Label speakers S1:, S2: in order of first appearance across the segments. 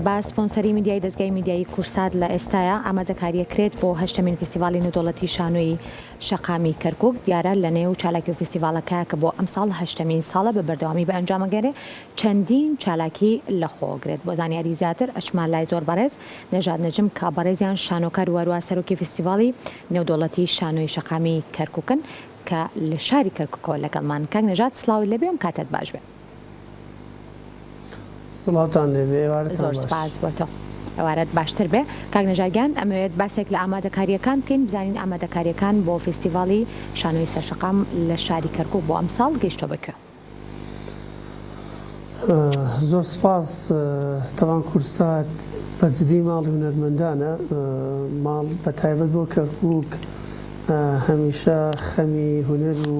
S1: بە سپۆنسەری میدیای دەزگای میدیایی کورسات لە ئێستایا ئامادەکاریەکرێت بۆ هەشتەمین فیستیڤاڵی نێودەوڵەتی شانۆیی شەقامی کەرکوک دیارە لە نێو چالاکی و فیستیڤاڵەکە کە بۆ ئەمساڵ هەشتەمین ساڵە بە بەردەوامی بە ئەنجامەگەرێ چەندین چالاکی لە خۆگرێت بۆ زانیاری زیاتر ئەچمە لای زۆر بەڕێز نەژاد نەجم کە بەڕێزیان شانۆکار و هەروا سەرۆکی فیستیڤاڵی نێودەوڵەتی شانۆی شەقامی کەرکوکن کە لە شاری کەرکوکەوە لەگەڵمان کاک نەژاد سڵاوت لێبێ ئەم کاتەت باش بێ.
S2: سڵاوتان لێبێ ئێوارەتان
S1: زۆر
S2: باش.
S1: سپاس بۆ تۆ. ئێوارەت باشتر بێ. کاک نەژاد گیان ئەمەوێت باسێک لە ئامادەکارییەکان بکەین بزانین ئامادەکارییەکان بۆ فیستیڤاڵی شانۆی سەرشەقام لە شاری کەرکوک بۆ ئەمساڵ گەیشتوە بە کوێ؟
S2: زۆر سپاس تەبان کوردسات بە جدی ماڵی هونەرمەندانە ماڵ بە تایبەت بۆ کەرکوک هەمیشە خەمی هونەر و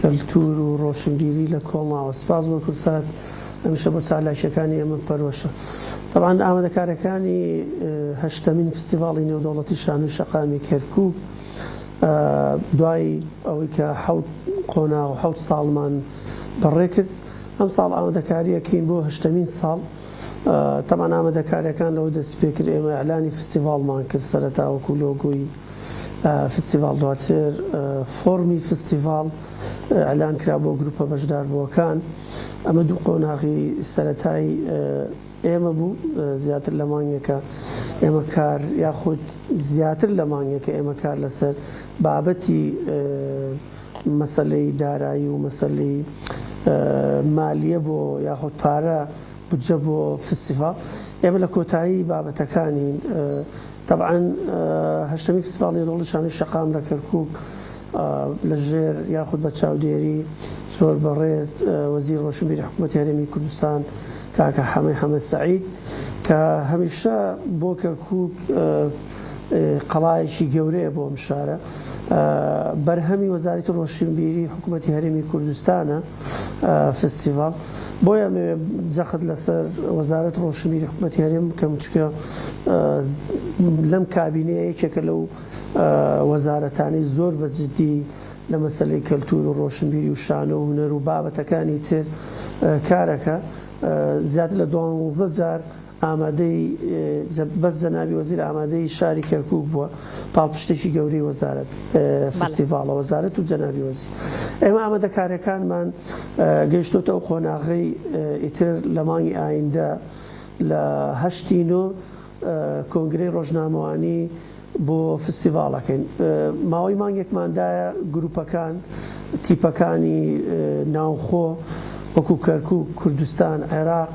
S2: کەلتور و ڕۆشنبیری لە کۆڵ ناوە سپاس بۆ کوردسات هەمیشە بۆ چالاکیەکانی ئێمە پەرۆشە تەبان ئامادەکارەکانی هەشتەمین فستیڤاڵی نێودەوڵەتی شانۆی شەقامی کەرکوک دوای ئەوەی کە حەوت قۆناغ و حەوت ساڵمان بەڕێ کرد، ئەمساڵ ئامادەکارییەکەین بۆ هەشتەمین ساڵ. تەبعەن ئامادەکارییەکان لەوە دەستی پێ کرد ئێمە ئیعلانی فستیڤاڵمان کرد سەرەتا وەکوو لۆگۆی فستیڤاڵ دواتر فۆڕمی فستیڤاڵ ئیعلان کرا بۆ گرووپە بەشداربووەکان. ئەمە دوو قۆناغی سەرەتای ئێمە بوو زیاتر لە مانگێکە ئێمە کار یاخود زیاتر لە مانگێکە ئێمە کار لەسەر بابەتی مەسەلەی دارایی و مەسەلەی مالیە بۆ یاخود پارە بودجە بۆ فستیڤاڵ ئێمە لە کۆتایی بابەتەکانین تەبعەن هەشتەمین فستیڤاڵی ڕۆڵی شانۆی شەقام لە کەرکووک لە ژێر یاخود بە چاودێری زۆر بەڕێز وەزیر ڕۆشنبیری حکوومەتی هەرێمی کوردستان کاکە حەمەی حەمە سەعید کە هەمیشە بۆ کەرکووک قەڵایەکی گەورەیە بۆ ئەم شارە بەرهەمی وەزارەتی ڕۆشنبیری حکوومەتی هەرێمی کوردستانە فستیڤاڵ بۆیە ئەمەوێ جەخت لەسەر وەزارەت ڕۆشنبیری حکوومەتی هەرێم بکەم چونکە لەم کابینەیە یەکێکە لەو وەزارەتانەی زۆر بە جدی لە مەسەلەی کەلتور و ڕۆشنبیری و شانۆ و هونەر و بابەتەکانی تر کارەکە زیاتر لە دوانزە جار ئامادەی بەس جەنابی وەزیر ئامادەی شاری کەرکوک بووە پاڵپشتێکی گەورەی وەزارەت فستیڤاڵە وەزارەت و جەنابی وەزیر ئێمە ئامادەکاریەکانمان گەیشتۆتە ئەو قۆناغەی ئیتر لە مانگی ئایندە لە هەشتی نۆ کۆنگرەی ڕۆژنامەوانی بۆ فستیڤاڵەکەین. ماوەی مانگێکمان دایە گروپەکان، تیپەکانی ناوخۆ وەکو کەرکوک، کوردستان، عێراق،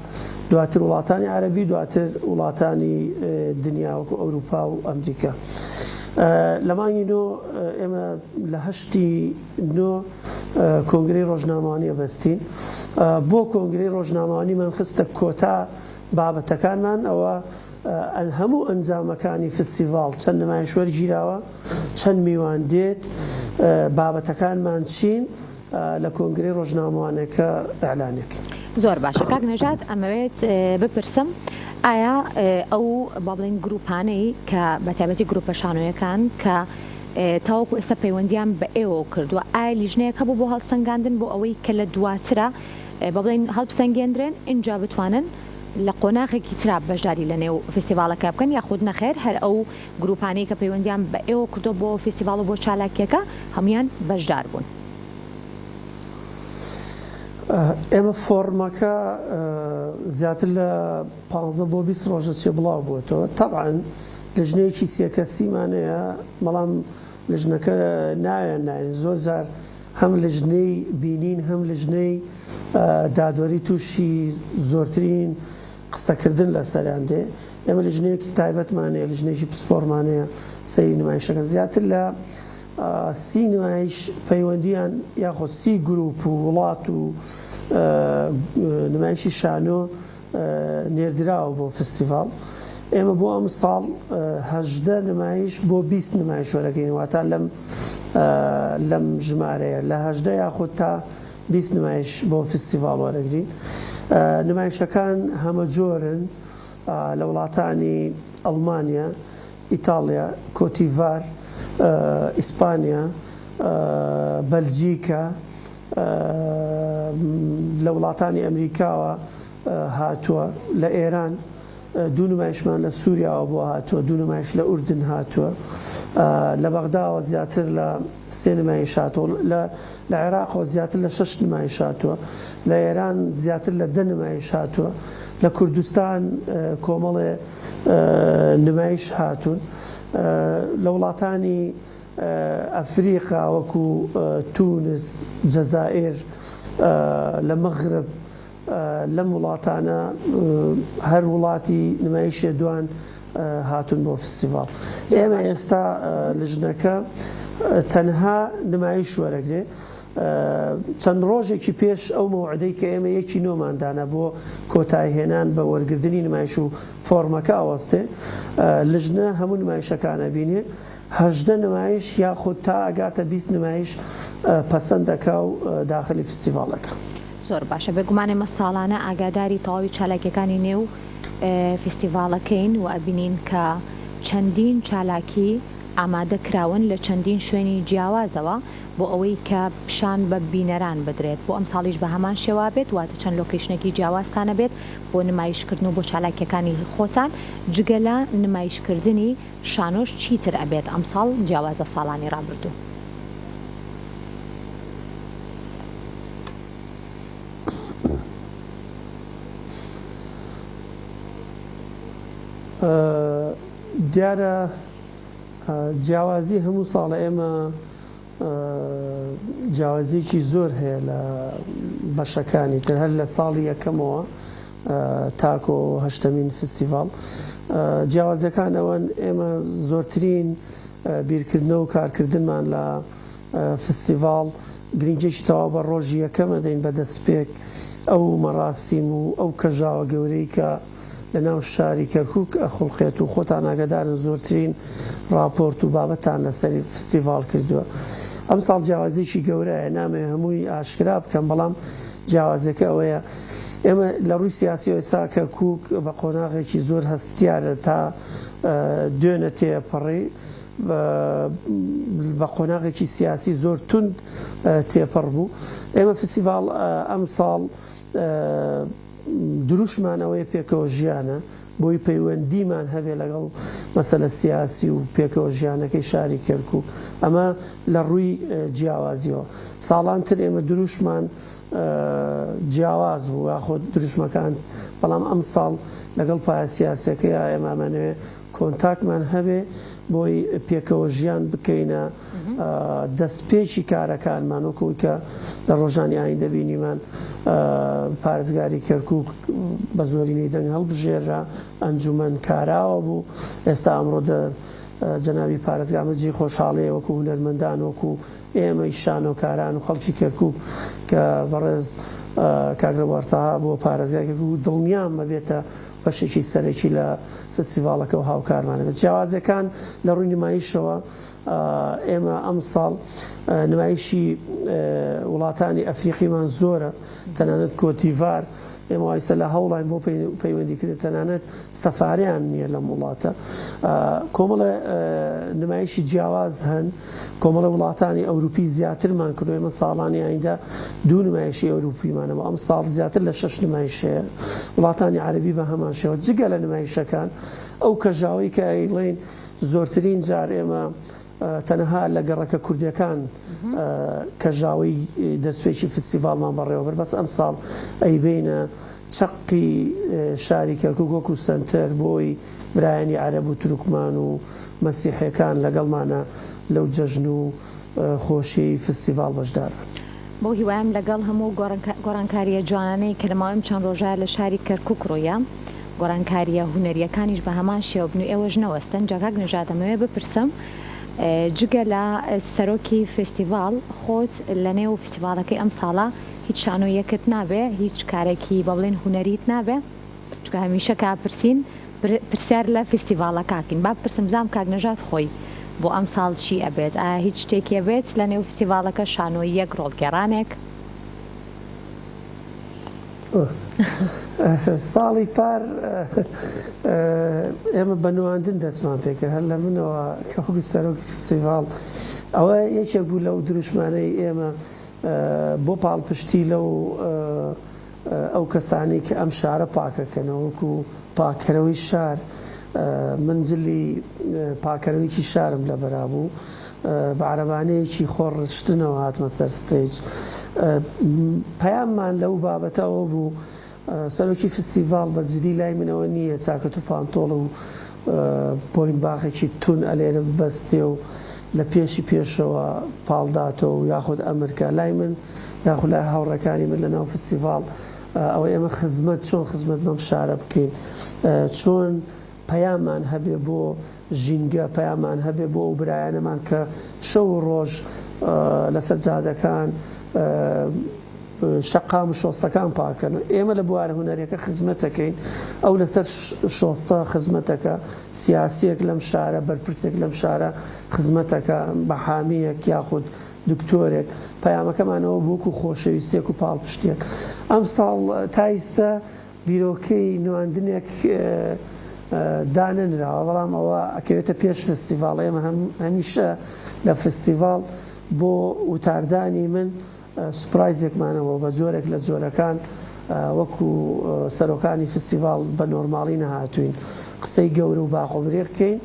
S2: دواتر وڵاتانی عەرەبی، دواتر وڵاتانی دنیا وەکو ئەوروپا و ئەمریکا. لە مانگی نۆ ئێمە لە هەشتی نۆ کۆنگرەی ڕۆژنامەوانی ئەبەستین. بۆ کۆنگرەی ڕۆژنامەوانیمان خستە کۆتا بابەتەکانمان ئەوە هەموو ئەنجامەکانی فستیڤاڵ چەند نمایش وەرگیراوە، چەند میوان دێت، بابەتەکانمان چین لە کۆنگرەی ڕۆژنامەوانەکە ئیعلانەکەین.
S1: زۆر باشە کاک نەژاد ئەمەوێت بپرسم ئایا ئەو با بڵێین گروپانەی کە بە تایبەتی گروپە شانۆیەکان کە تاوەکو ئێستا پەیوەندیان بە ئێوەوە کردووە ئایا لیژنەیەک هەبوو بۆ هەڵسەنگاندن بۆ ئەوەی کە لە دواترا با بڵێین هەڵبسەنگێندرێن ئینجا بتوانن لە قۆناغێکی ترا بەشداری لە نێو فیستیڤاڵەکە بکەن یاخود نەخێر هەر ئەو گروپانەی کە پەیوەندیان بە ئێوە کردووە بۆ فیستیڤاڵ و بۆ چالاکیەکە هەموویان بەشدار بوون؟
S2: ئێمە فۆڕمەکە زیاتر لە پانزە بۆ 20 ڕۆژە چێ بڵاو بووەتەوە تەبعەن لژنەیەکی سێ کەسیمان هەیە بەڵام لژنەکە ناویان ناین زۆر جار هەم لژنەی بینین هەم لژنەی دادوەری تووشی زۆرترین قسەکردن لەسەریان دێ ئێمە لژنەیەکی تایبەتمان هەیە لژنەیەکی پسپۆڕمان هەیە سەیری نمایشەکەن زیاتر لە سی نمایش پەیوەندیان یاخود سی گروپ و وڵات و نمایشی شانۆ نێردراوە بۆ فستیڤاڵ. ئێمە بۆ ئەمساڵ 18 نمایش بۆ 20 نمایش وەرەگرین واتە لەم لەم ژمارەیە لە 18 یاخود تا 20 نمایش بۆ فستیڤاڵ وەرەگرین. نمایشەکان هەمەجۆرن لە وڵاتانی ئەڵمانیا، ئیتاڵیا، کۆتیڤار، ئیسپانیا، بەلجیکا، لە وڵاتانی ئەمریکاوە هاتووە، لە ئێران. دوو نمایشمان لە سووریاوە بۆ هاتووە، دوو نمایش لە ئوردن هاتووە، لە بەغداوە زیاتر لە سێ نمایش هاتووە، لە لە عێراقەوە زیاتر لە شەش نمایش هاتووە، لە ئێران زیاتر لە دە نمایش هاتووە، لە کوردستان کۆمەڵێ نمایش هاتوون، لە وڵاتانی ئەفریقا وەکو تونس، جەزائیر، لە مەغرب، لەم وڵاتانە هەر وڵاتی نمایشێ دوان هاتوون بۆ فستیڤاڵ. ئێمە ئێستا لژنەکە تەنها نمایش وەرەگرێ. چەند ڕۆژێکی پێش ئەو مەوعدەی کە ئێمە یەکی نۆمان دانا بۆ کۆتایهێنان بە وەرگردنی نمایش و فۆڕمەکە ئەوەستێ، لژنە هەموو نمایشەکان ئەبینێ. 18 نمایش یاخود تا ئەگاتە 20 نمایش پەسەند ئەکا و داخلی فستیڤاڵ ئەکا.
S1: زۆر باشە بێگومان ئێمە ساڵانە ئاگاداری تەواوی چالاکیەکانی نێو فیستیڤاڵەکەین و ئەبینین کە چەندین چالاکی ئامادە کراون لە چەندین شوێنی جیاوازەوە بۆ ئەوەی کە پیشان بە بینەران بدرێت بۆ ئەمساڵیش بە هەمان شێوە بێت واتە چەند لۆکەیشنێکی جیاوازتان ئەبێت بۆ نمایشکردن و بۆ چالاکیەکانی خۆتان جگە لە نمایشکردنی شانۆش چیتر ئەبێت ئەمساڵ جیاواز لە ساڵانی ڕابردوو؟
S2: دیارە جیاوازی هەموو ساڵە ئێمە جیاوازیەکی زۆر هەیە لە بەشەکانی تر هەر لە ساڵی یەکەمەوە تاکۆ هەشتەمین فستیڤاڵ جیاوازیەکان ئەوەن ئێمە زۆرترین بیرکردنەوە و کارکردنمان لە فستیڤاڵ گرنگیەکی تەواو بە ڕۆژی یەکەم ئەدەین بە دەسپێک ئەو مەڕاسیم و ئەو کەژاوە گەورەی کە لە ناو شاری کەرکوک ئەخوڵقێت و خۆتان ئاگادارن زۆرترین ڕاپۆرت و بابەتتان لەسەری فستیڤاڵ کردووە. ئەمساڵ جیاوازیەکی گەورە هەیە نامەوێ هەمووی ئاشکرا بکەم بەڵام جیاوازیەکە ئەوەیە ئێمە لە ڕووی سیاسیەوە ئێستا کەرکوک بە قۆناغێکی زۆر هەستیارە تا دوێنە تێپەڕی بە قۆناغێکی سیاسی زۆر توند تێپەڕ بوو. ئێمە فستیڤاڵ ئەمساڵ دروشمان ئەوەیە پێکەوە ژیانە، بۆی پەیوەندیمان هەبێ لەگەڵ مەسەلە سیاسی و پێکەوە ژیانەکەی شاری کەرکوک. ئەمە لە ڕووی جیاوازیەوە. ساڵان تر ئێمە دروشمان جیاواز بوو یاخود دروشمەکان، بەڵام ئەمساڵ لەگەڵ پایە سیاسیەکەیا ئێمە ئەمانەوێ کۆنتاکمان هەبێ بۆی پێکەوە ژیان بکەینە دەستپێکی کارەکانمان وەکو ئەوەی کە لە ڕۆژانی ئایندە بینیمان پارێزگاری کەرکوک بە زۆرینەی دەنگ هەڵبژێررا ئەنجومەن کاراوە بوو ئێستا ئەمڕۆ جەنابی پارێزگا ئەمە جێی خۆشحاڵیە وەکو هونەرمەندان وەکو ئێمەی شانۆکاران و خەڵکی کەرکوک کە بەڕێز کاک ڕێبوار تەها بووە پارێزگای کەرکوک دڵنیام ئەبێتە بەشێکی سەرەکی لە فستیڤاڵەکە و هاوکارمان ئەبێت. جیاوازیەکان لە ڕووی نمایشەوە ئێمە ئەمساڵ نمایشی وڵاتانی ئەفریقیمان زۆرە تەنانەت کۆتیڤار ئێمە وایسە لە هەوڵین بۆ پەیوەندیکردن تەنانەت سەفاریان نییە لەم وڵاتە کۆمەڵە نمایشی جیاواز هەن کۆمەڵە وڵاتانی ئەوروپی زیاترمان کردو ئێمە ساڵانی ئایندە دوو نمایشی ئەوروپیمانە بۆ ئەم ساڵ زیاتر لە شەش نمایش هەیە وڵاتانی عەربی بە هەمان شێوە جگە لە نمایشەکان ئەو کەژاوەی کە ئەیڵێین زۆرترین جار ئێمە تەنها لە گەڕەکە کوردیەکان کەژاوەی دەستپێکی فستیڤاڵمان بەڕێوەبرد بەس ئەمساڵ ئەیبەینە چەقی شاری کەرکوک وەکو سەنتەر بۆی برایانی عەرەب و تورکمان و مەسیحێکان لەگەڵمانە لەو جەژن و خۆشیەی فستیڤاڵ بەشدار بن.
S1: بەو هیوایەم لەگەڵ هەموو گۆڕانکارییە جوانانەی کە لە ماوەی ئەم چەند ڕۆژە لە شاری کەرکوک ڕوویا، گۆڕانکارییە هونەرییەکانیش بە هەمان شێوە بن و ئێوەش نەوەستن. جا کاک نەژاد ئەمەوێ بپرسم جگە لە سەرۆکی فستیڤاڵ خۆت لە نێو فستیڤاڵەکەی ئەمساڵا هیچ شانۆییەکت نابێ؟ هیچ کارێکی بە بڵێین هونەریت نابێ؟ چونکە هەمیشە کە پرسین پرسیار لە فیستیڤاڵەکە ئەکەین با بپرسم بزانم کاک نەژاد خۆی بۆ ئەمساڵ چی ئەبێت ئایا هیچ شتێکی ئەبێت لە نێو فیستیڤاڵەکە شانۆییەک ڕۆڵگێڕانێک؟
S2: ساڵی پار ئێمە بە نواندن دەستمان پێکرد هەر لە منەوە کە وەکو سەرۆکی فیستیڤاڵ ئەوە یەکێک بوو لەو دروشمانەی ئێمە بۆ پاڵپشتی لەو. ئەو کەسانەی کە ئەم شارە پاکەکەنەوە وەکو پاککەرەوەی شار، من جلی پاککەرەوەیەکی شارم لەبەرا بوو، بە عەرەبانەیەکی خۆڕشتنەوە هاتمە سەر stage. پەیاممان لەو بابەتە ئەوە بوو، سەرۆکی فستیڤاڵ بە جدی لای من ئەوە نییە چاکەت و پانتۆڵ و بۆینباخێکی تون ئەلێرە ببەستێ و لە پێشی پێشەوە پاڵداتەوە و یاخود ئەمرکا. لای من یاخود لای هاوڕێکانی من لەناو فستیڤاڵ ئەوەی ئێمە خزمەت چۆن خزمەت بەم شارە بکەین، چۆن پەیاممان هەبێ بۆ ژینگە، پەیاممان هەبێ بۆ ئەو برایانەمان کە شەو و ڕۆژ لەسەر جادەکان شەقام و شۆستەکان پاکەن. ئێمە لە بوارە هونەریەکە خزمەتەکەین، ئەو لەسەر شۆستە خزمەتەکە، سیاسیەک لەم شارە، بەرپرسێک لەم شارە خزمەتەکە، بە حامیەک یاخود دکتۆرێک، پەیامەکەمان ئەوە بوو وەکو خۆشەویستیەک و پاڵپشتیەک. ئەمساڵ تا ئیستە بیرۆکەی نواندنێک دانەنراوە، بەڵام ئەوە ئەکەوێتە پێش فستیڤاڵ. ئێمە هەمیشە لە فستیڤاڵ بۆ وتاردانی من سوپرایزێکمان هەبووە، بە جۆرێک لە جۆرەکان وەکو سەرۆکانی فستیڤاڵ بە نۆرماڵی نەهاتووین قسەی گەورە و باق و بریق کەین،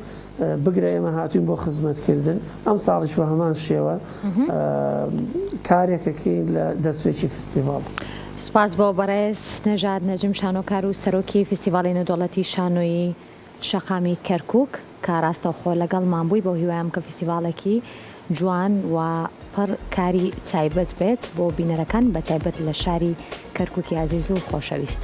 S2: بگرە ئێمە هاتووین بۆ خزمەتکردن، ئەمساڵیش بە هەمان شێوە کارێکەکەین لە دەستپێکی فستیڤاڵ.
S1: سوپاس بۆ بەڕێز نەژاد نەجم شانۆکار و سەرۆکی فستیڤاڵی نێودەوڵەتی شانۆیی شەقامی کەرکوک کە ڕاستەوخۆ لەگەڵمان بووی، بەو هیوایەم کە فستیڤاڵێکی جوان و پڕ کاری تایبەت بێت بۆ بینەرەکان بەتایبەت لە شاری کەرکوکی ئازیز و خۆشەویست.